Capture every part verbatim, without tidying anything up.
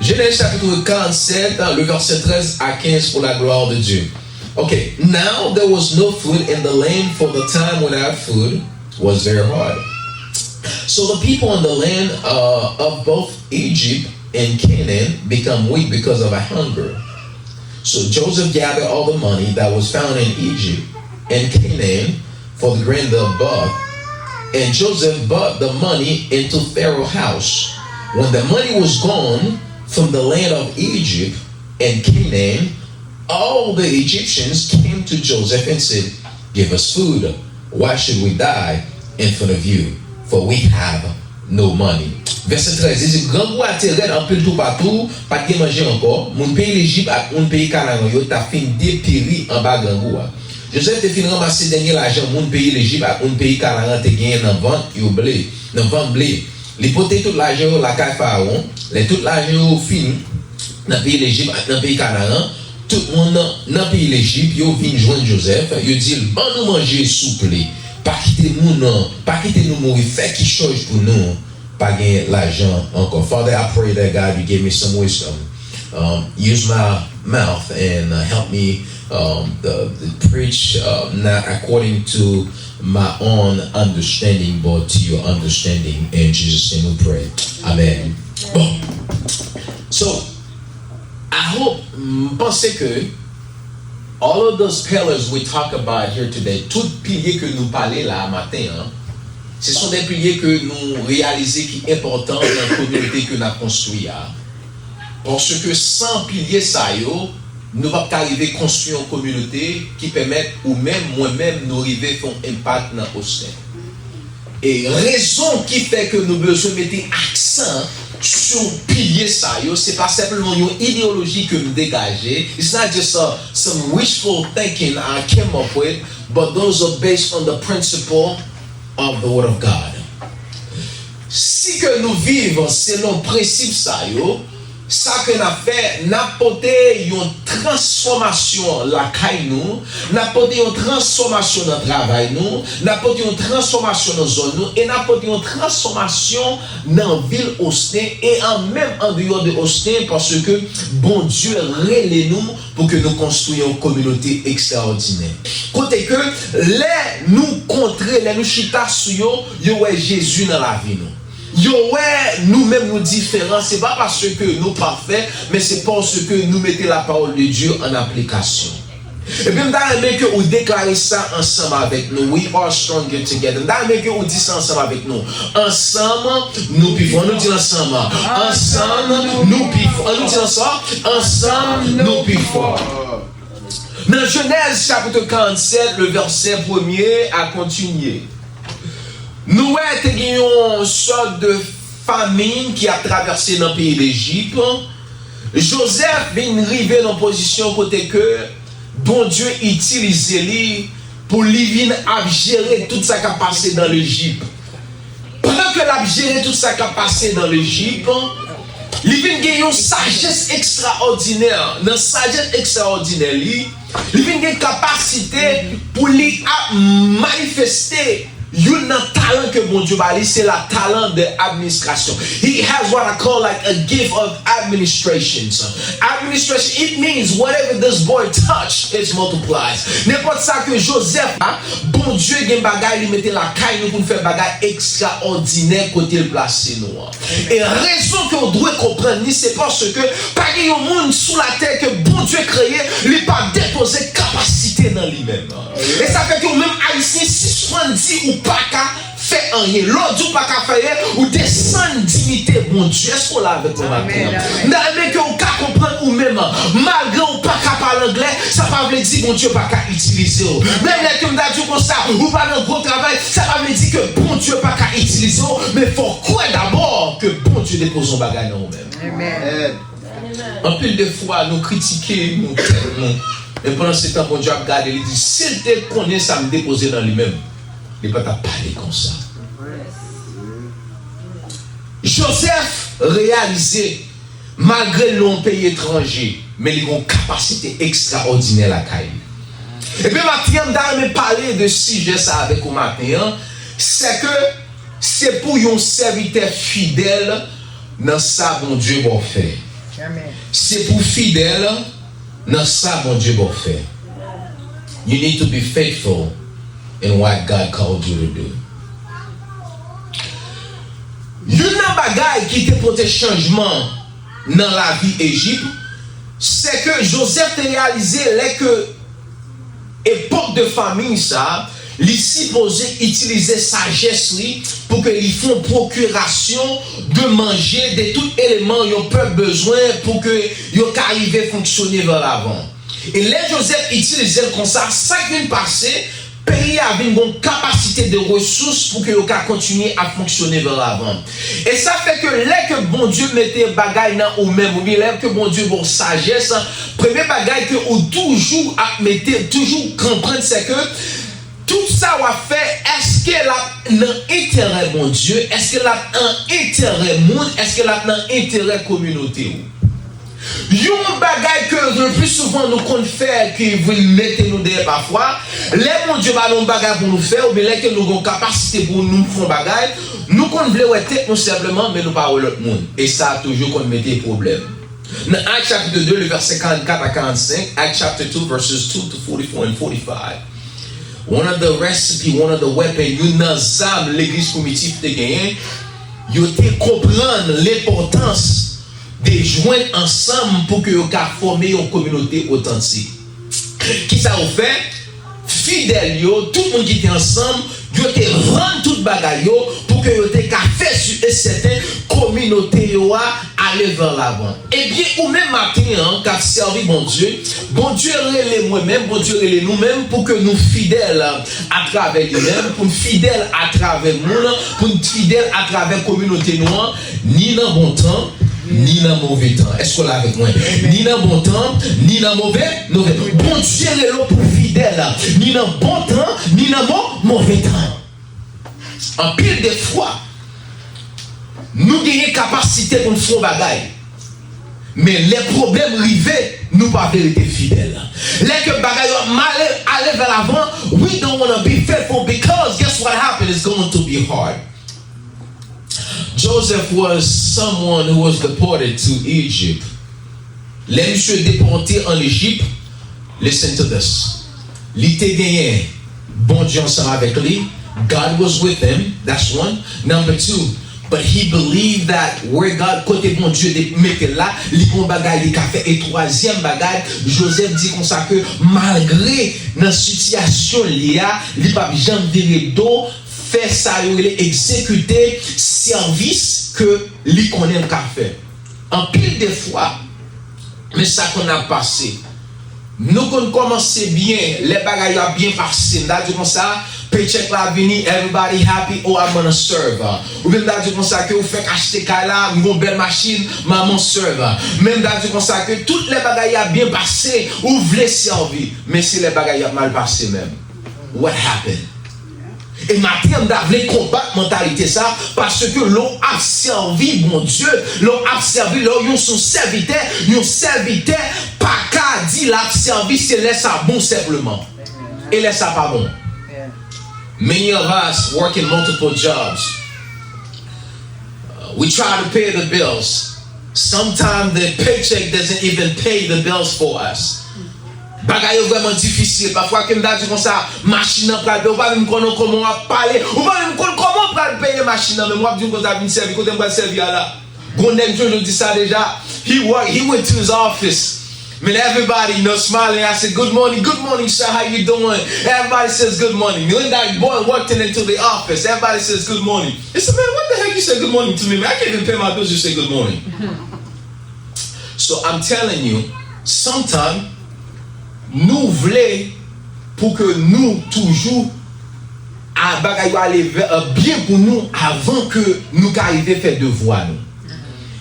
Genèse chapitre quarante-sept, le verset treize à quinze, pour la gloire de Dieu. Okay, now there was no food in the land, for the time without food was very hard. So the people in the land, uh, of both Egypt and Canaan become weak because of a hunger. So Joseph gathered all the money that was found in Egypt and Canaan for the grain they bought, and Joseph brought the money into Pharaoh's house. When the money was gone from the land of Egypt and Canaan, all the Egyptians came to Joseph and said, "Give us food. Why should we die in front of you? For we have no money." Vèsè trèz, li di, grangou a te rèd anpil toupatou, pa t gen manje ankò. Moun peyi Lejip ak moun peyi Kanaran yo t ap fin deperi anba grangou a. Jozèf te fin ranmase dènye lajan moun peyi Lejip ak moun peyi Kanaran te genyen nan vant yo ble, nan vant ble. Li pote tout lajan yo lakay Farawon. Lè tout lajan yo fini nan peyi Lejip ak nan peyi Kanaran, tout moun nan, nan peyi Lejip yo vin jwenn Jozèf, yo di l, "Ban nou manje, souple. Pa kite moun, pa kite nou mouri. Fè kichòj pou nou." Pa gen lajan ankò. Father, I pray that, God, you give me some wisdom. Um, use my mouth and, uh, help me, um, the, the preach, uh, not according to my own understanding, but to your understanding. In Jesus' name we pray. Amen. Bon. So, I hope, m panse ke all of those pillars we talk about here today, tout pilye ke nou pale la maten an, se son de pilye ke nou reyalize ki enpòtan nan kominote ke n ap konstwi a. Paske san pilye sa yo, nou p ap ka rive konstwi yon kominote ki pèmèt ou menm, mwen menm, nou rive fè yon enpak nan Osten. E rezon ki fè ke nou bezwen mete aksan sou pilye sa yo, se pa senpleman yon ideyoloji ke m degaje. It's not just a, some wishful thinking I came up with, but those are based on the principle of the Word of God. Si ke nou viv selon prensip sa yo, sa ke n ap fè, n ap pote yon transfòmasyon lakay nou, n ap pote yon transfòmasyon nan travay nou, n ap pote yon transfòmasyon nan zòn nou, e n ap pote yon transfòmasyon nan vil Osten, e an menm andeyò de Osten, paske Bondye rele nou pou ke nou konstwi yon kominote ekstraòdinè. Kote ke lè nou kontre, lè nou chita sou yo, yo wè Jezi nan lavi nou. Yo wè nou menm nou diferan, se pa paske nou pafè, men se paske nou mete la parole de Dieu en application. Ebyen, m ta renmen ke ou deklare sa ansanm avèk nou. We are stronger together. M ta renmen ke ou di sa ansanm avèk nou. Ansanm, nou pi fò. Nou di l ansanm. Ansanm, nou pi fò. Nou di l ansanm. Ansanm, nou pi fò. Nan Jenèz chapit karannset, le vèsè premye a kontinye. Nou wè te gen yon sòt de famin ki ap travèse nan peyi Lejip. Jozèf vin rive nan pozisyon kote ke Bondye itilize li pou li vin ap jere tout sa k ap pase nan Lejip. Pandan ke l ap jere tout sa k ap pase nan Lejip, li vin gen yon sajès ekstraòdinè. Nan sajès ekstraòdinè li, li vin gen kapasite pou li ap manifeste youn nan talan ke Bondye ba li, se la talan de administration. He has what I call like a gift of administration. Administration, it means whatever this boy touch, it multiplies. Nenpòt sa ke Jozèf a, Bondye gen bagay li mete lakay nou pou n fè bagay ekstraòdinè kote l plase nou an. E rezon ke w dwe konprann li, se paske pa gen yon moun sou latè ke Bondye kreye, li pa depoze kapasite nan li menm. E sa fè ke ou menm Ayisyen, sispann di ou pa ka fè anyen. Lè w di w pa ka fè anyen, ou desann diyite Bondye. Èske w la avèk mwen maten an? Amen, amen. M ta renmen ke w ka konprann ou menm. Malgre w pa ka pale anglè, sa pa vle di Bondye pa ka itilize w. Menm lè ke m ta di w konsa, ou pa nan gwo travay, sa pa vle di ke Bondye pa ka itilize w, men fò w kwè dabò ke Bondye depoze yon bagay nan ou menm. Amen. Anpil de fwa, nou kritike nou tèt nou, men pandan se tan, Bondye ap gade, li di, "Si l te konnen sa m depoze nan li menm, li pa t ap pale konsa." Jozèf reyalize, malgre l nan yon peyi etranje, men li gen yon kapasite ekstraòdinè lakay li. Ebyen, maten an, m ta renmen pale de sijè sa avèk ou maten an, se ke se pou yon sèvitè fidèl nan sa Bondye ba w fè. Se pou fidèl nan sa Bondye ba w fè. You need to be faithful in what God called you to do. Youn nan bagay ki te pote chanjman nan lavi Ejip, se ke Jozèf te reyalize lè ke epòk de famin sa, li sipoze itilize sajès li pou ke li fè yon pwokirasyon de manje, de tout eleman yon pèp bezwen pou ke yo ka rive fonksyone vè lavan. E lè Jozèf itilize l konsa, sa k vin pase, peyi a vin gon kapasite de resous pou ke yo ka kontinye ap fonksyone vè lavan. E sa fè ke lè ke Bondye mete bagay nan ou menm, oubyen lè ke Bondye ba w sajès, premye bagay ke ou toujou ap mete, toujou konprann, se ke tout sa w ap fè, èske l ap nan enterè Bondye? Èske l ap nan enterè moun? Èske l ap nan enterè kominote w? Yon bagay ke le pli souvan nou konn fè ki vin mete nou dèyè pafwa, lè Bondye ba nou yon bagay pou nou fè, oubyen lè ke nou gen yon kapasite pou nou fè yon bagay, nou konn vle wè tèt nou senpleman, men nou pa wè lòt moun. E sa toujou konn mete pwoblèm. Nan Acts chapitre deux, le verset quarante-quatre à quarante-cinq, Acts chapter two, verses two to forty-four and forty-five. One of the recipe, one of the weapon, youn nan zam legliz primitif te genyen, yo te konprann lenpòtans de jwenn ansanm pou ke yo ka fòme yon kominote otantik. Kisa yo fè? Fidèl yo, tout moun ki te ansanm, yo te vann tout bagay yo pou ke yo te ka fè si e sèten kominote yo a ale vè lavan. Ebyen, ou menm maten an k ap sèvi Bondye, Bondye rele mwen menm, Bondye rele nou menm pou ke nou fidèl atravè li menm, pou n fidèl atravè moun, pou n fidèl atravè kominote nou an, ni nan bon tan, ni nan move tan. Èske w la avèk mwen? Ni nan bon tan, ni nan move, move tan. Bondye rele w pou fidèl, ni nan bon tan, ni nan mo-, move tan. Anpil de fwa, nou genyen kapasite pou n fè yon bagay. Men lè pwoblèm rive, nou pa vle rete fidèl. Lè ke bagay yo ap mal ale vè lavan, we don't wanna be faithful because guess what happened? It's going to be hard. Joseph was someone who was deported to Egypt. Lè misye depòte ann Ejip, listen to this. Li te genyen Bondye ansanm avèk li. God was with him. That's one. Number two, but he believed that where God, kote Bondye te mete l la, li gon bagay li ka fè. E twazyèm bagay, Joseph di konsa ke malgre nan sitiyasyon li a, li p ap janm vire do, fè sa yo rele egzekite sèvis ke li konnen l ka fè. Anpil de fwa, men sa konn ap pase. Nou konn kòmanse byen, lè bagay yo ap byen pase, m ta di konsa, paycheck la vini, everybody happy, oh, I'm gonna serve. Oubyen m ta di konsa ke ou fèk achte kay la, m gon bèl machin, m a man serve. Men m ta di konsa ke tout lè bagay yo ap byen pase, ou vle sèvi. Men se lè bagay yo ap mal pase menm. What happened? E maten an, m ta vle konbat mantalite sa, paske lè w ap sèvi Bondye, lè w ap sèvi, lè w yon, se yon sèvitè, yon sèvitè pa ka di l ap sèvi, se lè sa bon senpleman. E lè sa pa bon. Many of us work in multiple jobs. Uh, we try to pay the bills. Sometimes the paycheck doesn't even pay the bills for us. Bagay yo vrèman difisil. Pafwa ke m ta di konsa, machin nan pral peye, ou pa menm konnen kòman w ap pale, ou pa menm konn kòman w pral peye machin nan, men w ap di m konsa vin sèvi, kote m pral sèvi a la? Gon nèg m jwenn jodi sa deja, he work, he went to his office. Man, everybody, you know, smiling. I said, "Good morning, good morning, sir. How you doing?" Everybody says, "Good morning." When that boy walked in into the office, everybody says, "Good morning." He said, "Man, what the heck you say good morning to me, man? I can't even pay my bills, you say good morning." So I'm telling you, sometimes nou vle pou ke nou toujou a bagay yo ale vè, euh, byen pou nou avan ke nou ka rive fè devwa nou.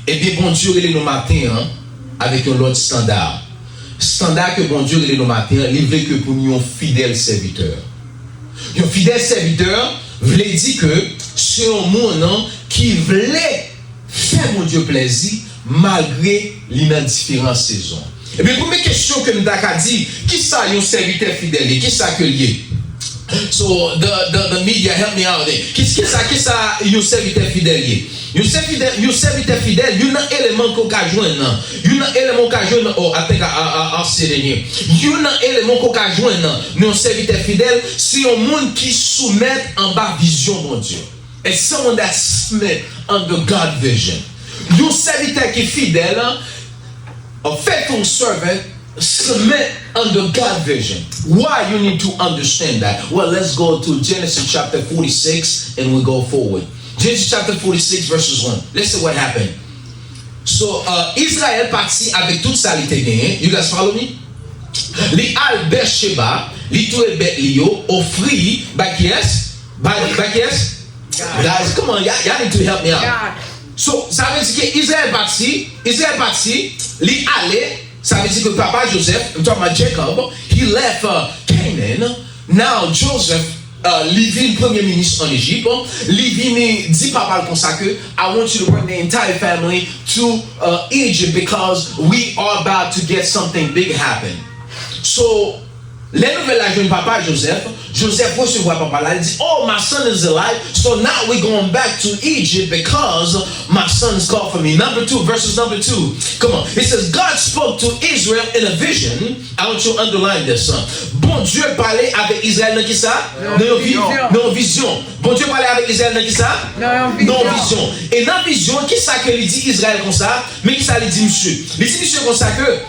Ebyen, Bondye rele nou maten an avèk yon lòt estanda. Estanda ke Bondye rele nou maten an, li vle ke pou nou yon fidèl sèvitè. Yon fidèl sèvitè vle di ke se yon moun ki vle fè Bondye plèzi malgre li nan diferan sezon. Ebyen, premye kesyon ke m ta ka di, kisa yon sèvitè fidèl ye? Kisa ke l ye? So, the, the, the media, help me out there. Kis-, kisa, kisa yon sèvitè fidèl ye? Yon sèvitè, yon sèvitè fidèl, youn nan eleman ke w ka jwenn nan, youn nan eleman w ka jwenn nan, oh, I think I, I, I, I'll say it in here. Youn nan eleman ke w ka jwenn nan, nan yon sèvitè fidèl, se yon moun ki soumèt anba vizyon Bondye. And someone that submit under God vision. Yon sèvitè ki fidèl, a faithful servant submit under God vision. Why you need to understand that? Well, let's go to Genesis chapter forty-six and we go forward. Genesis chapter forty-six, verses one. Listen what happened. So, uh, Izrayèl pati avèk tout sa li te genyen. You guys follow me? Li al Bècheba, li touye bèt li yo, ofri bay kiyès? Bay, bay kiyès? Guys, come on, y'all, y'all need to help me out. So, sa vle di ke Izrayèl pati, Izrayèl pati, li ale, sa vle di ke papa Joseph, m talking about Jacob, he left, uh, Canaan. Now, Joseph, uh, li vin premye minis an Ejip, li vini di papa l konsa ke, "I want you to bring the entire family to, uh, Egypt because we are about to get something big happen." So, lè nouvèl la jwenn papa Joseph, Joseph resevwa papa la, li di, "Oh, my son is alive, so now we going back to Egypt because my son is called for me." Number two, verses number two. Come on. It says, "God spoke to Israel in a vision." I want you to underline this, huh? Bondye pale avèk Izrayèl nan kisa? Nan yon vi-, nan yon vizyon. Bondye pale avèk Izrayèl nan kisa? Nan yon vizyon. E nan vizyon, kisa ke li di Izrayèl konsa? Men kisa li di misye? Li di misye konsa ke,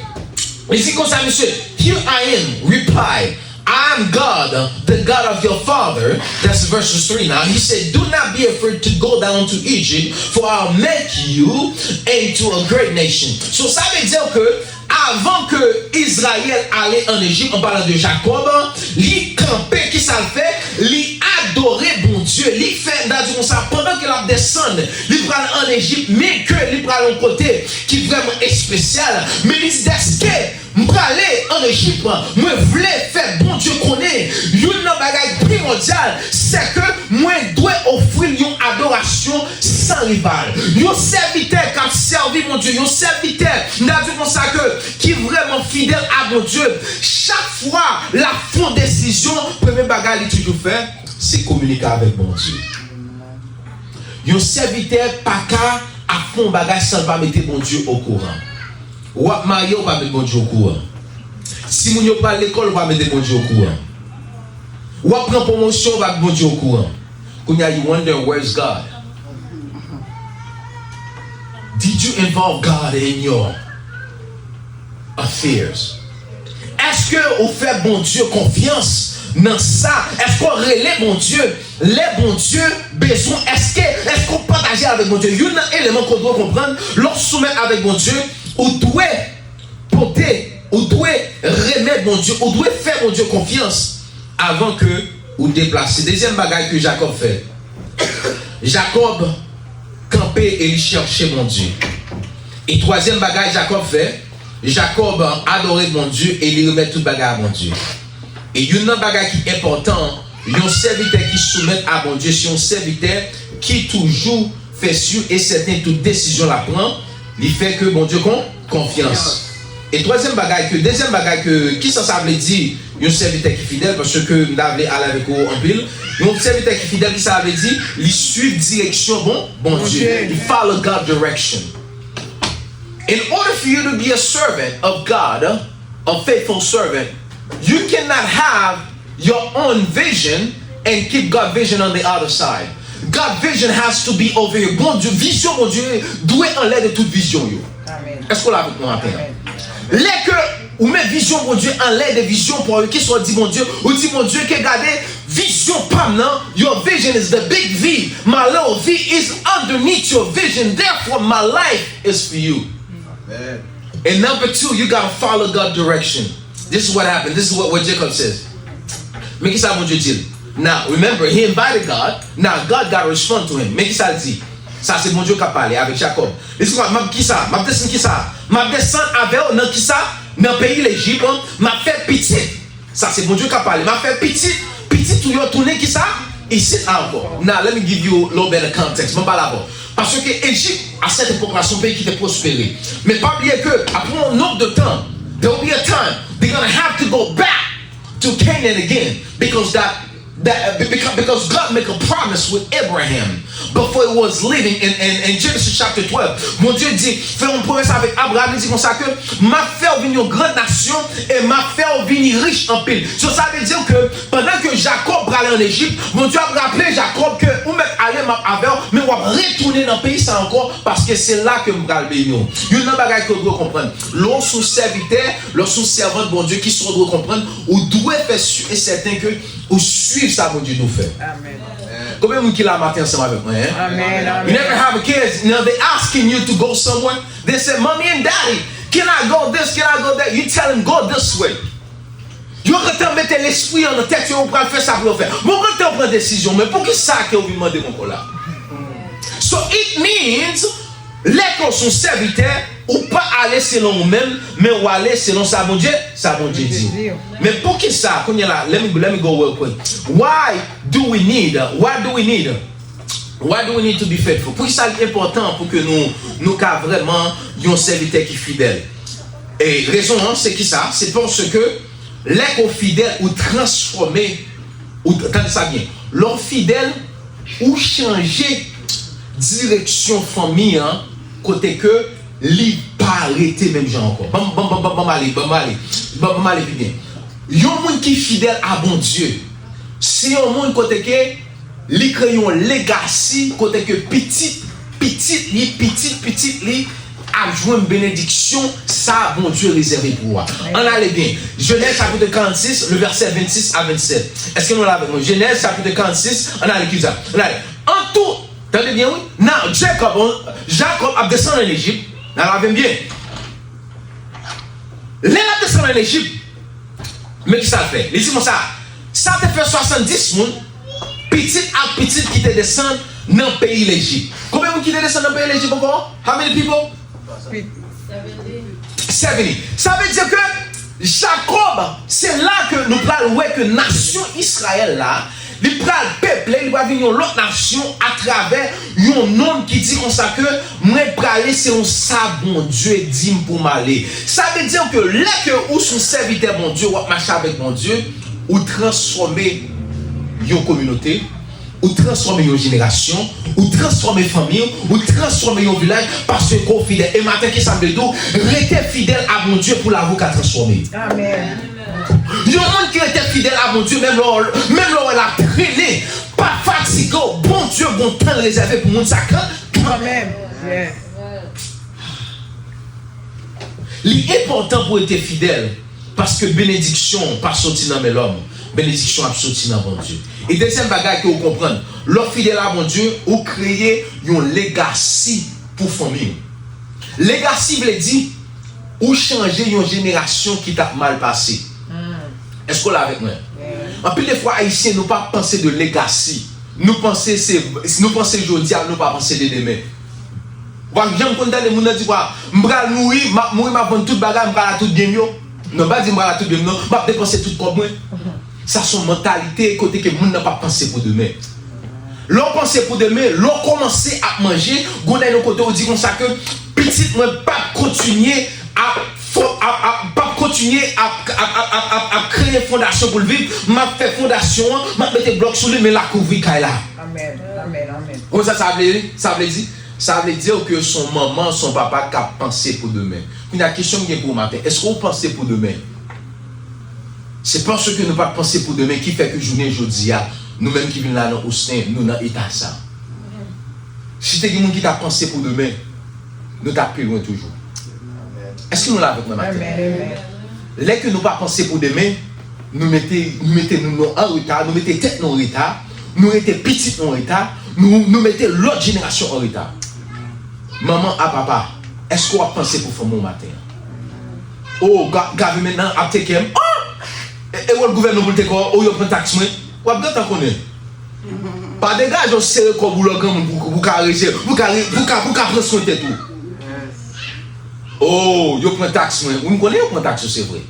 li di konsa, misye, "Here I am, reply. I am God, the God of your father." That's verses three now. He said, "Do not be afraid to go down to Egypt, for I'll make you into a great nation." So, sa vle di ke avan ke Izrayèl ale an Ejip, an palan de Jakòb, li kanpe, kisa l fè? Li adore Bondye. Li fè, n ta di konsa, pandan ke l ap desann, li pral an Ejip, men ke li pral yon kote ki vrèman espesyal. Men li di, dèske m prale an Ejip, mwen vle fè Bondye konnen youn nan bagay primòdyal, se ke mwen dwe ofri l yon adorasyon san rival. Yon sèvitè k ap sèvi Bondye, yon sèvitè, m ta di konsa ke, ki vrèman fidèl a Bondye, chak fwa l ap fè yon desizyon, premye bagay li toujou fè, se kominike avèk Bondye. Yon sèvitè pa ka ap fè yon bagay san l pa mete Bondye okouran. W ap marye, ou pa met Bondye okouran. Timoun yo pral lekòl, ou pa mete Bondye okouran. W ap pran pwomosyon, ou pa met Bondye okouran. Kounye a, you wonder, "Where's God?" Did you involve God in your affairs? Èske ou fè Bondye konfyans nan sa? Èske w rele Bondye lè Bondye bezwen? Èske, èske w pataje avèk Bondye? Youn nan eleman ke w dwe konprann, lè w soumèt avèk Bondye, ou dwe pote, ou dwe remèt Bondye, ou dwe fè Bondye konfyans avan ke ou deplase. Dezyèm bagay ke Jakòb fè, Jakòb kanpe e li chèche Bondye. E twazyèm bagay Jakòb fè, Jakòb adore Bondye e li remèt tout bagay a Bondye. E youn nan bagay ki enpòtan, yon sèvitè ki soumèt a Bondye, se yon sèvitè ki toujou fè si e sèten tout desizyon l ap pran, li fè ke Bondye kon, konfyans. E twazyèm bagay ke, dezyèm bagay ke, kisa sa vle di yon sèvitè ki fidèl, paske m ta vle ale avèk ou anpil. Yon sèvitè ki fidèl, kisa sa vle di? Li suiv direksyon bon, Bondye. Bondye. He follow God direction. In order for you to be a servant of God, a faithful servant, you cannot have your own vision and keep God vision on the other side. God vision has to be over here. Bondye, vizyon Bondye dwe anlè de tout vizyon yo. Amen. Èske w la avèk mwen maten an? Amen. Lè ke ou met vizyon Bondye anlè de vizyon pa w yo, kisa w di Bondye? Ou di Bondye ke gade vizyon pa m nan, your vision is the big V. My little V is underneath your vision. Therefore, my life is for you. Amen. And number two, you gotta follow God direction. This is what happened. This is what, what Jacob says. Men kisa Bondye di l? Now, remember, he invited God. Now, God gotta respond to him. Men kisa l di? Sa se Bondye k ap pale avèk Jakòb. Li di, "M ap kisa? M ap desann kisa? M ap desann avè w nan kisa? Nan peyi Lejip, m ap fè pitit." Sa se Bondye k ap pale. "M ap fè pitit, pitit ou yo tounen kisa? Isit ankò." Now, let me give you a little better context. Mwen pale avè w. Paske Ejip, a sèt epòk la, se yon peyi ki te pwospere. Men pa bliye ke, apre yon nonb de tan, there will be a time they're gonna have to go back to Canaan again because that That, because, because God make a promise with Abraham before he was living in, in, in Genesis chapter twelve. Bondye di, fè yon pwomès avèk Abraham, li di konsa ke m ap fè w vin yon gran nasyon e m ap fè w vini rich anpil. So, sa vle di ke pandan ke Jakòb prale an Ejip, Bondye ap raple Jakòb ke ou mèt ale, m ap avè w, men w ap retounen nan peyi sa ankò, paske se la ke m pral beni w. Youn nan bagay ke w dwe konprann, lè w se yon sèvitè, lè w se yon sèvant Bondye, ki sa w dwe konprann, ou dwe fè si e sèten ke ou swiv sa Bondye di w fè. Amen. Konbyen moun ki la maten ansanm avèk mwen, hein? Amen, amen. You never have a kids, you know, they asking you to go somewhere. They say, "Mommy and Daddy, can I go this, can I go that?" You tell them, "Go this way." Yo gentan mete lespri an nan tèt yo, yo pral fè sa pou yo fè. Bon, gentan pran desizyon, men poukisa ke w vin mande m ankò la? So it means, lè ke w se yon sèvitè, ou pa ale selon ou menm, men w ale selon sa Bondye, sa Bondye di w. Men poukisa, kounye a la, let me, let me go real quick. Why do we need, why do we need, why do we need to be faithful? Poukisa li enpòtan pou ke nou, nou ka vrèman yon sèvitè ki fidèl? E rezon an, se kisa? Se paske lè ke w fidèl, ou transfòme, ou, tande sa byen, lè w fidèl, ou chanje direksyon fanmi an, kote ke li pa rete menm jan ankò. Ban m, ban m, ban m, ban m ale, ban m ale, ban m ale pi byen. Yon moun ki fidèl a Bondye, se yon moun kote ke li kreye yon legasi, kote ke pitit, pitit li, pitit, pitit li ap jwenn benediksyon sa Bondye rezève pou ou a. Ann ale byen. Jenèz chapit karannsis, le vèsè vennsis a vennsèt. Èske nou la avèk mwen? Jenèz chapit karannsis, ann ale ki sa? Ann ale. An tou, tande byen wi. Now, Jacob, Jakòb ap desann an Ejip. N al avè m byen. Lè l ap desann an Ejip, men ki sa l fè? Li di konsa, sa te fè swasanndis moun, pitit ak pitit ki te desann nan peyi Lejip. Konbyen moun ki te desann nan peyi Lejip ankò? How many people? Seventy. Sa vle di ke Jakòb, se la ke nou pral wè ke nasyon Izrayèl la, li pral peple, li pral vin yon lòt nasyon atravè yon nonm ki di konsa ke mwen prale selon sa Bondye di m pou m ale. Sa vle di ke lè ke ou se yon sèvitè Bondye, w ap mache avèk Bondye, ou transfòme yon kominote, ou transfòme yon jenerasyon, ou transfòme fanmi w, ou transfòme yon vilaj, paske w fidèl. E maten, ki sa m vle di w? Rete fidèl a Bondye pou lavi w ka transfòme. Amen. Yon moun ki rete fidèl a Bondye, menm lè, menm lè w wè l ap trennen, pa fatige w, Bondye gon tan l rezève pou moun sa kan, kanmenm. Yes. Li enpòtan pou w rete fidèl, paske benediksyon pa soti nan men lòm, benediksyon ap soti nan Bondye. E dezyèm bagay ke w konprann, lè w fidèl a Bondye, ou kreye yon legasi pou fanmi w. Legasi vle di, ou chanje yon jenerasyon ki t ap mal pase. Èske w la avèk mwen? Anpil de fwa, Ayisyen, nou pa panse de legasi. Nou panse se, nou panse jodi a, nou pa panse de demen. Ou pa janm konn tande moun nan di, "Wa, m pral mouri, m ap mouri, m ap vann tout bagay, m pral a tout byen m yo." Non, pa di, "M pral a tout byen m," non, "M ap depanse tout kòb mwen." Sa se yon mantalite kote ke moun nan pa panse pou demen. Lè w panse pou demen, lè w kòmanse ap manje, gon nan yon kote w di konsa ke pitit mwen p ap kontinye ap fò, ap, ap, p ap kontinye ap, ap, ap, ap, ap, ap kreye fondasyon pou l viv. M ap fè fondasyon an, m ap mete blòk sou li, men l ap kouvri kay la. Amen. Amen. Amen. Konn sa sa vle, sa vle di? Sa vle di ke se yon manman, se yon papa k ap panse pou demen. Kounye a, kesyon m gen pou ou maten, èske w panse pou demen? Se paske nou pa t panse pou demen ki fè ke jounen jodi a, nou menm ki vin la nan Osten, nou nan eta sa. Si te gen moun ki ta panse pou demen, nou ta pi lwen toujou. Èske nou la avèk mwen maten? Amen. Lè ke nou pa panse pou demen, nou mete, nou mete nou, nou an reta, nou mete tèt nou an reta, nou rete pitit nou an reta, nou, nou mete lòt jenerasyon an reta. Manman a papa, èske w ap panse pou fanmi w maten an? Oh, ga-, government nan ap take care m. Oh! E, e wòl gouvènman pou l take care w? Oh, yo pran taks mwen. W ap gentan konnen. Pa degaje w sere kòb ou lè w granmoun pou, pou ka rese, pou ka re-, pou ka, pou ka pran swen tèt ou. Oh, yo pran taks mwen. Wi, m konnen yo pran taks ou, se vre.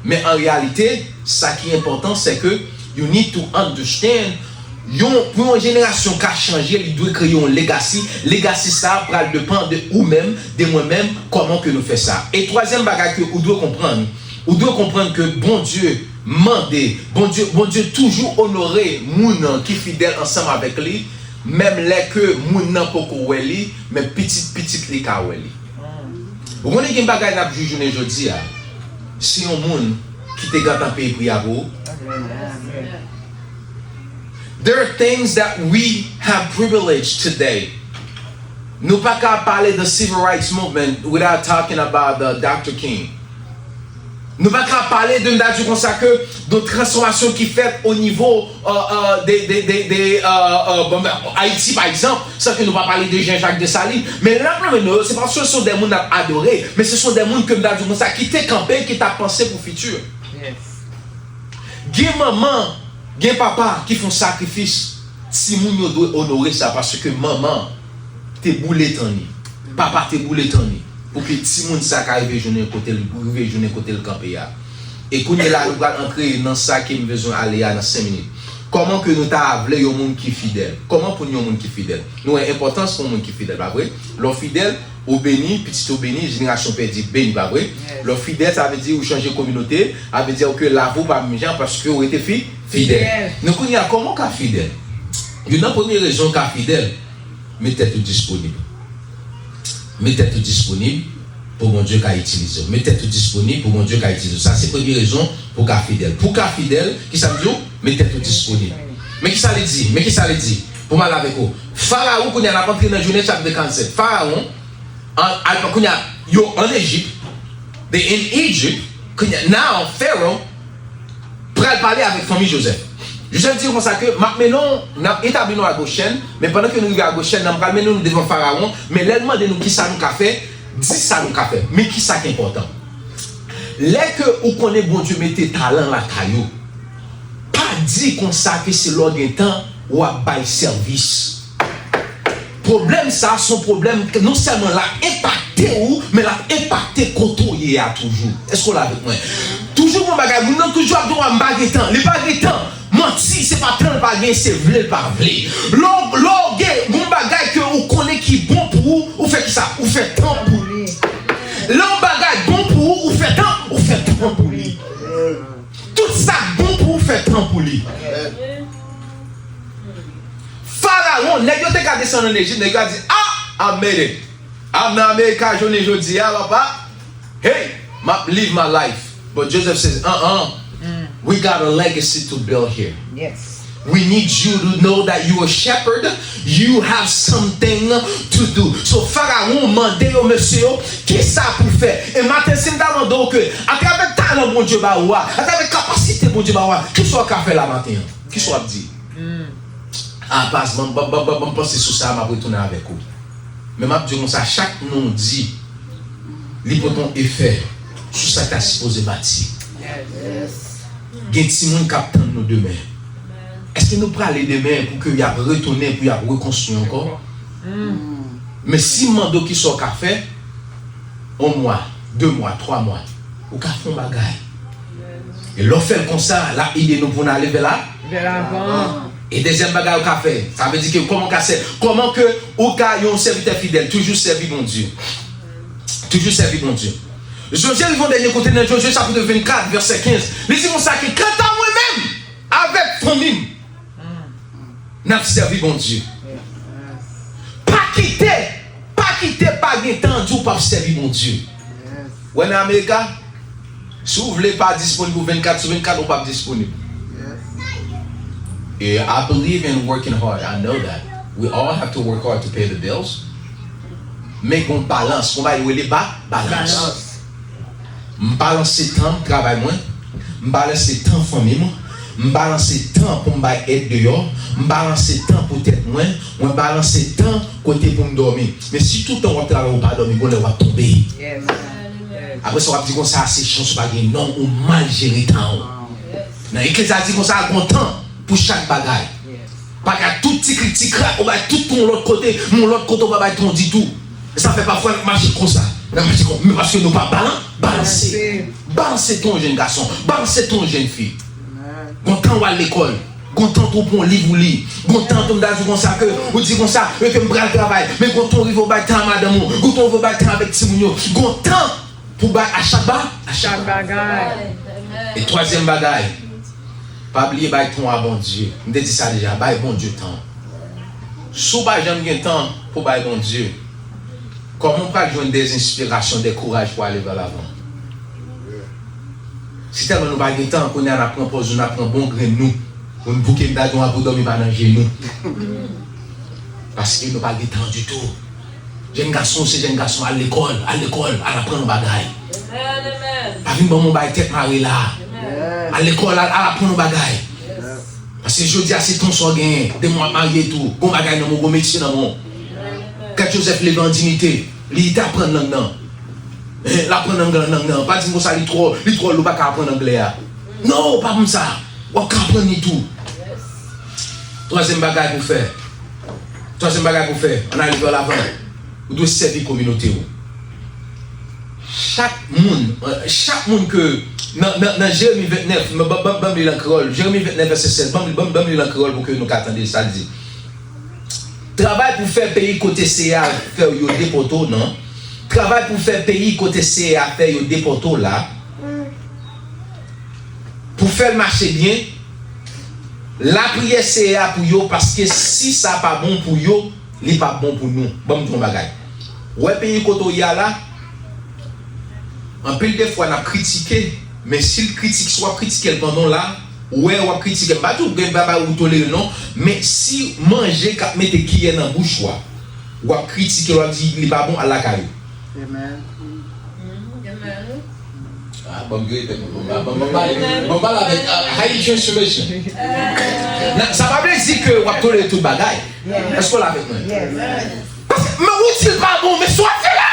Men an reyalite, sa ki enpòtan, se ke you need to understand, yon, pou yon jenerasyon ka chanje, li dwe kreye yon legacy. Legacy sa a pral depann de ou menm, de mwen menm, kòman ke nou fè sa. E twazyèm bagay ke ou dwe konprann, ou dwe konprann ke Bondye mande. Bondye, Bondye toujou onore moun nan ki fidèl ansanm avèk li, menm lè ke moun nan poko wè li, men pitit pitit li ka wè li. Ou konnen gen bagay n ap jwi jounen jodi a, se yon moun ki te gentan peye pri a pou ou. There are things that we have privilege today. Nou pa ka pale de civil rights movement without talking about the Doctor King. Nou pa ka pale de, m ta di konsa ke, de transfòmasyon ki fèt o nivo, euh, euh, de, de, de, de, euh, euh, bon, Ayiti, pa egzanp, san ke nou pa pale de Jean-Jacques Dessalines. Men lè n ap nonmen non yo, se paske se de moun n ap adore, men se de moun ke m ta di konsa ki te kanpe, ki t ap panse pou fiti. Gen manman, gen papa ki fè yon sakrifis. Timoun yo dwe onore sa paske manman te boule tan li, papa te boule tan li pou ke timoun sa ka rive jounen kote l, rive jounen kote l kanpe a. E kounye la, nou pral antre nan sa ke m bezwen ale a nan senk minit. Kòman ke nou ta vle yon moun ki fidèl? Kòman pou n yon moun ki fidèl? Nou wè enpòtans pou yon moun ki fidèl, pa vre? Lè w fidèl, ou beni, pitit ou beni, jenerasyon pèdi beni, pa vre? Lè w fidèl, sa vle di ou chanje kominote, sa vle di ke lavi w pa menm jan paske ou rete fi, fidèl. Men kounye a, kòman w ka fidèl? Youn nan premye rezon w ka fidèl, met tèt ou disponib. Met tèt ou disponib pou Bondye ka itilize w. Met tèt ou disponib pou Bondye ka itilize w. Sa se premye rezon pou w ka fidèl. Pou w ka fidèl, kisa m di w? Met tèt ou disponib. Men kisa li di? Men kisa li di? Pou m ale avèk ou. Farawon, kounye a n ap antre nan Jenèz chapit karannsèt. Farawon, an, al, kounye a, yo ann Ejip. They in Egypt. Kounye a, now, Pharaoh pral pale avèk fanmi Jozèf. Jozèf di yo konsa ke, "M ap mennen w, n ap etabli nou a Gochèn, men pandan ke nou rive a Gochèn nan, m pral mennen nou devan Farawon, men lè l mande nou kisa nou ka fè, di sa nou ka fè." Men kisa k enpòtan? Lè ke ou konnen Bondye mete talan lakay ou, pa di konsa ke se lè w gen tan w ap bay sèvis. Pwoblèm sa a se yon pwoblèm ke non sèlman l ap enpakte ou, men l ap enpakte kote w ye a toujou. Èske w la avèk mwen? Toujou gon bagay, moun nan toujou ap di w, "M pa gen tan." Li pa gen tan. Manti, se pa tan l pa gen, se vle l pa vle. Lè w, lè w gen yon bagay ke ou konnen ki bon pou ou, ou fè kisa? Ou fè tan pou li. Lè yon bagay bon pou ou, ou fè tan, ou fè tan pou li. Tout sa k bon pou ou, fè tan pou li. Farawon, nèg yo te ka desann ann Ejip, nèg yo a di, "Ah, I made it. I'm nan Amerika jounen jodi a, papa. Hey, m ap live my life." But Joseph says, "Uh-uh. We got a legacy to build here. We need you to know that you a shepherd, you have something to do." So, Farawon mande yo, mesye yo, kisa pou fè? E maten, si m ta mande w ke, atravè talan Bondye ba ou a, atravè kapasite Bondye ba ou a, kisa w ka fè la maten an? Kisa w ap di? A, pas, ban m, ban m, ban m, ban m, ban m panse sou sa, m ap retounen avèk ou. Men m ap di w konsa, chak non w di, li pote yon efè sou sa k ta sipoze bati. Gen timoun k ap tann nou demen. Èske nou prale demen pou ke y ap retounen, pou y ap rekonstwi ankò? Men si m mande w kisa w ka fè, yon mwa, de mwa, twa mwa, ou ka fè yon bagay. E lè w fè l konsa, l ap ede nou pou n ale vè la. Vè lavan. E dezyèm bagay ou ka fè, sa vle di ke kòman w ka sè, kòman ke ou ka yon sèvitè fidèl, toujou sèvi Bondye. Toujou sèvi Bondye. Jozye rive yon dènye kote nan Jozye chapit vennkat, vèsè kenz. Li di konsa ke, "Kanta mwen menm, avèk fanmi m, n ap sèvi Bondye." Pa kite, pa kite pa gen tan di w p ap sèvi Bondye. Wè nan Amerika, si w vle pa disponib pou vennkat sou vennkat, ou p ap disponib. E I believe in working hard. I know that. We all have to work hard to pay the bills. Men gon balans, gon bagay yo rele ba, balans. M balanse tan travay mwen, m balanse tan fanmi m, m balanse tan pou m bay èd deyò, m balanse tan pou tèt mwen, mwen balanse tan kote pou m dòmi. Men si tout tan w ap travay ou pa dòmi, gon lè w ap tonbe. Apre sa, w ap di konsa, se chans ou pa gen. Non, ou mal jere tan ou. Nan Eklezyas di konsa, gon tan pou chak bagay. Pa ka tout ti krik ti krak, ou bay tout pou yon lòt kote, men yon lòt kote ou pa bay tan ditou. E sa fè pafwa n ap mache konsa. N ap mache konsa. Men paske nou pa balan, balanse. Balanse tan yon jèn gason, balanse tan yon jèn fi. Gon tan w al lekòl, gon tan tou pou yon liv ou li. Gon tan tou m ta di konsa ke, ou di konsa, e ke m pral travay. Men gon tan w rive w bay tan a madanm ou, gon tan w rive w bay tan avèk timoun yo. Gon tan pou bay a chak ba, a chak bagay. E twazyèm bagay, pa bliye bay tan a Bondye. M te di sa deja, bay Bondye tan. Si w pa janm gen tan pou bay Bondye, kòman w pral jwenn de enspirasyon, de kouraj pou ale vè lavan? Si tèlman nou pa gen tan, kounye a n ap pran pòz nou, n ap pran bon grenn nou. Pou n bouke m ta di w pou dòmi pa nan jenou. Paske nou pa gen tan ditou. Jèn gason, se jèn gason, al lekòl, al lekòl, al aprann yon bagay. Pa vin ban m yon bay tèt mare la. Al lekòl, al, al aprann yon bagay. Paske jodi a se tan sa w genyen, demen w ap marye tou, gon bagay nan men w, gon metye nan men w. Kèt Joseph leve an diyite, li te aprann lang nan. Eh, l aprann lang nan, lang nan. Pa di m konsa li twò, li twò lou, pa ka aprann anglè a. Non, pa konn sa. W ap ka aprann li tou. Twazyèm bagay pou fè. Twazyèm bagay pou fè, ann ale vè lavan. Ou dwe sèvi kominote w. Chak moun, eh, chak moun ke nan, nan, nan Jeremi vennèf, ban, ban, ban m li l an kreyòl. Jeremi vennèf vèsè sèz, ban m, ban, ban m li l an kreyòl pou ke nou ka tande sa l di. Travay pou fè peyi kote Seyè a fè w yo depòte w nan. Travay pou fè peyi kote Seyè a fè yo depòte w la. Pou fè l mache byen, lapriyè Seyè a pou yo, paske si sa pa bon pou yo, li p ap bon pou nou. Ban m di w yon bagay. Ou wè peyi kote w ye a la, anpil de fwa n ap kritike, men si l kritik, si w ap kritike l pandan w la, ou wè w ap kritike, m pa di w gen bagay ou tolere non, men si manje k ap mete kiyè nan bouch ou a, w ap kritike l, w ap di li pa bon, al lakay ou. Amen. Ah, ban m gere tèt mwen, ban m, ban m, ban m pale, ban m pale avèk, ah, Haitian Transformation. Nan, sa pa vle di ke w ap tolere tout bagay. Èske w la avèk mwen? Paske, men ou di l pa bon, men sa w ap fè la!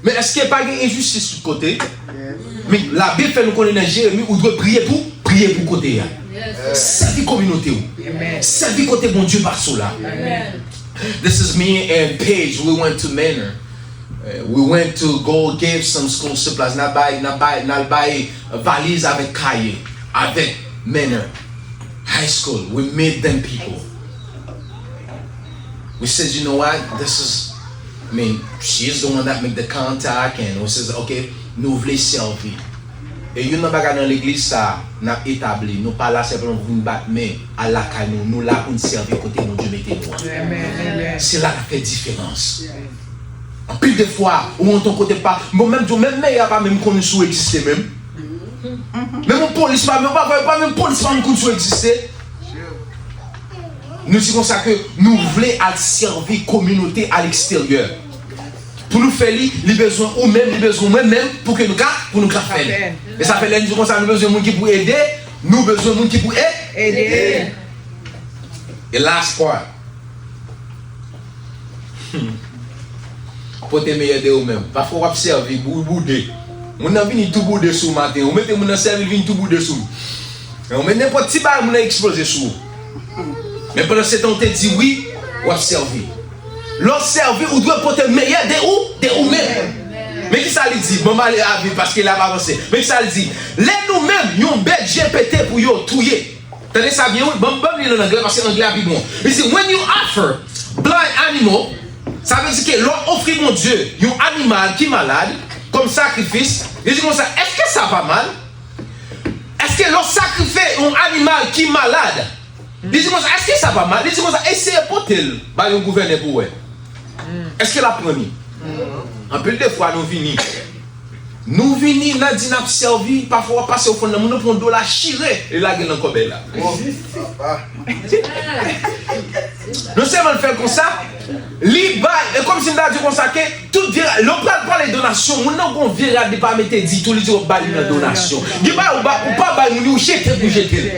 Men èske pa gen enjistis tout kote? Men Labib fè nou konnen nan Jeremi, ou dwe priye pou, priye pou kote a. Sèvi kominote w. Sèvi kote Bondye pase w la. This is me and Paige. We went to Manor. Uh, we went to go give some school supplies. N a bay, n a bay, n al bay valiz avèk kaye, avèk Manor High School. We meet them people. We said, you know what? This is, I mean, she is the one that make the contact, and we says, okay, nou vle sèvi. E youn nan bagay nan legliz sa a, n ap etabli, nou pa la sèlman pou vin bat men, al lakay nou, nou la pou n sèvi kote Bondye mete nou an. Se la n ap fè diferans. Anpil de fwa, ou antre yon kote pa, bon, menm di w, menm meri a pa menm konn si w egziste menm. Menm yon polis pa menm, pa, pa menm polis pa menm konn si w egziste. Nou di konsa ke nou vle al sèvi kominote a leksteryè. Pou nou fè li, li bezwen ou menm, li bezwen mwen menm, pou ke nou ka, pou nou ka fè li. E sa fè lè nou di konsa, nou bezwen moun ki pou ede, nou bezwen moun ki pou e-, ede. E last part. Pote meyè de ou menm. Pafwa w ap sèvi, ou boude. Moun nan vini tou boude sou w maten. Ou mete moun nan sèvi, l vin tou boude sou w. Ou mete nenpòt ti bagay, moun nan eksploze sou ou. Men pandan se tan ou te di wi, w ap sèvi. Lè w sèvi, ou dwe pote meyè de ou, de ou menm. Men kisa li di? Bon, m ale avil paske l ap avanse. Men kisa li di? Lè nou menm, yon bèt je pete pou yo touye. Tande sa byen, wi. Ban m, ban m li l an anglè, paske anglè a pi bon. Li di, when you offer blind animal, sa vle di ke lè w ofri Bondye yon animal ki malad, kòm sakrifis, li di konsa, èske sa pa mal? Èske lè w sakrifye yon animal ki malad, li di konsa, èske sa pa mal? Li di konsa, eseye pote l ba yon gouvènè pou wè. Èske l ap pran li? Anpil de fwa, nou vini. Nou vini, n a di n ap sèvi, pafwa w ap pase ofrann nan, moun nan pran yon dola chire, li lage l nan kòbèy la. Non sèlman l fè l konsa, li bay, e kòmsi m ta di w konsa ke tout vye rad, lè w pral pale donasyon, moun nan gon vye rad li pa mete ditou, li di w ap ba li nan donasyon. Gen bagay ou ba, ou pa bay moun, ou jete pou jete l.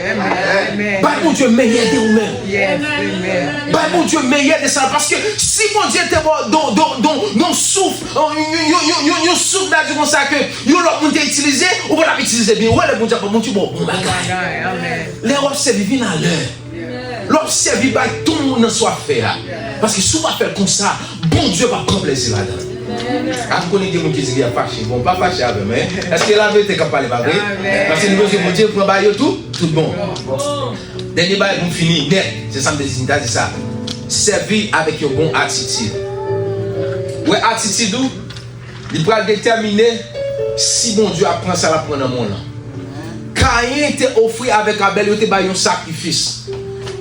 Bay Bondye meyè de ou menm. Bay Bondye meyè de sa, paske si Bondye te ba w don, don, don, don souf, yon, yon, yon souf, ta di konsa ke yon lòt moun te itilize, ou pa t ap itilize byen. Ou wè lè Bondye ap ba w, Bondye ba w bon bagay. Lè w ap sèvi, vin alè. Lè w ap sèvi, bay tout moun nan sa w ap fè a. Paske si w pa fè l konsa, Bondye p ap pran plezi ladan l. A, m konnen gen moun ki di li ap fache. Bon, pa fache avè m, en. Èske laverite k ap pale pa vre? Paske nou bezwen Bondye pran bagay yo tou, tout bon. Dènye bagay pou m fini nèt, se sa m te di, m ta di sa. Sèvi avèk yon bon atitid. Ou wè atitid ou, li pral detèmine Si Bondye ap pran sa l ap pran nan men w lan. Kayen te ofri avèk Abèl, yo te bay yon sakrifis.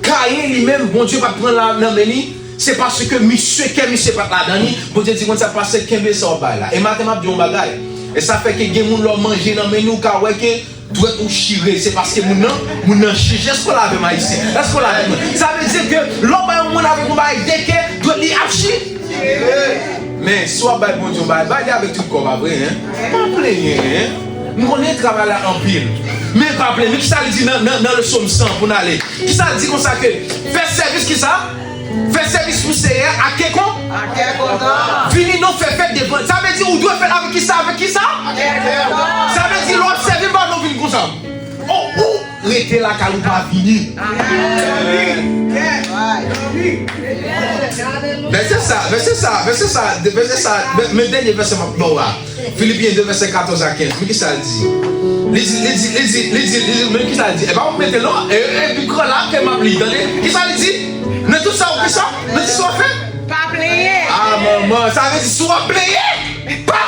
Kayen li menm, Bondye pa t pran l nan men li, se paske misye, kè misye pa t ladan li. Bondye di konsa, pastè, kenbe sa w ap bay la. E maten m ap di yon bagay. E sa fè ke gen moun lè w manje nan men li, ou ka wè ke dwèt ou chire. Se paske moun nan, moun nan chire. Èske w la avè m, Ayisyen? Èske w la avè m? Sa vle di ke lè w bay yon moun avèk yon bagay de kè, dwèt li ap chire. Men, si w ap bay Bondye yon bagay, bay li avèk tout kò w, pa vre, en? Pa plenyen, en? M konnen travay la anpil. Men pa plenyen. Men kisa li di nan, nan, nan le sòm san pou n ale? Kisa li di konsa ke fè sèvis kisa? Fè sèvis pou Seyè a ak kè kon? Ak kè kontan. Vini non fè fèt devan. Sa vle di ou dwe fèt avèk kisa? Avèk kisa? Ak kè kontan. Sa vle di lè w ap sèvi m pa non vin konsa. Oh, ou rete lakay ou pa vini. Vèsè sa, vèsè sa, vèsè sa, vèsè sa, men dènye vèsè m ap ba w la. Filipyen de vèsè katòz a kenz. Men kisa l di? Li di, li di, li di, li di, li di, men kisa l di? E pa w mete non, e, e pi gran la ke m ap li, tande? Kisa li di? Nan tout sa ou fè sa? Nan tout sa ou fè? Pa plenyen. Ah, manman, sa vle di si w ap plenyen, pa